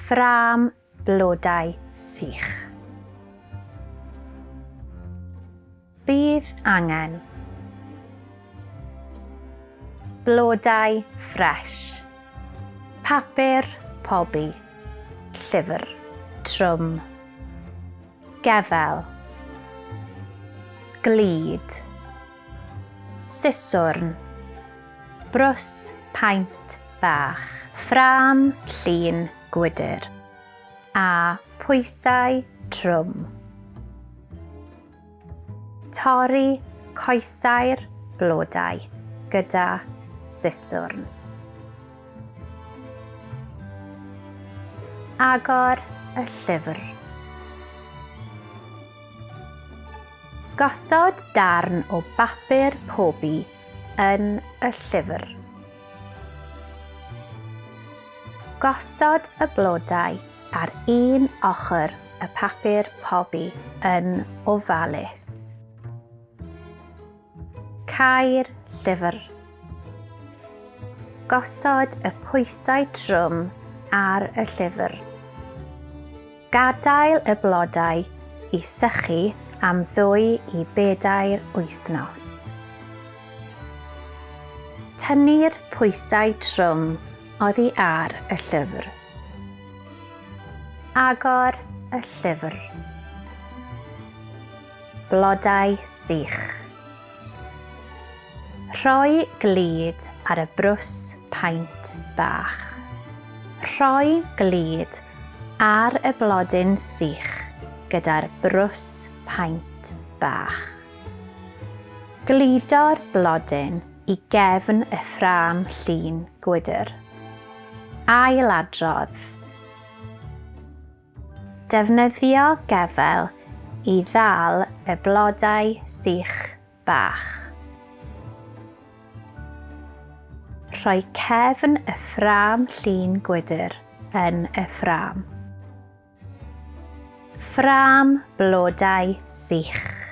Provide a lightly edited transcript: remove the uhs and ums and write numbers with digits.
Ffrâm blodau sych. Bydd angen blodau ffres, papur pobi, llyfr, trwm, gefel, glud, siswrn, brws paent bach, ffrâm llun gwydr a phwysau trwm. Torri coesau'r blodau gyda siswrn. Agor y llyfr. Gosod darn o bapur pobi yn y llyfr. Gosod y blodau ar un ochr y papur pobi yn ofalus. Cau'r llyfr. Gosod y pwysau trwm ar y llyfr. Gadael y blodau i sychu am ddwy i bedair wythnos. Tynnu'r pwysau trwm oddi ar y llyfr. Agor y llyfr. Blodau sych. Rhoi glud ar y brws paent bach. Rhoi glud ar y blodyn sych gyda'r brws paent bach. Gludo'r blodyn i gefn y ffrâm llun gwydr. Ailadrodd. Defnyddio gefel i ddal y blodau sych bach. Rhoi cefn y ffrâm llun gwydr yn y ffrâm. Ffrâm blodau sych.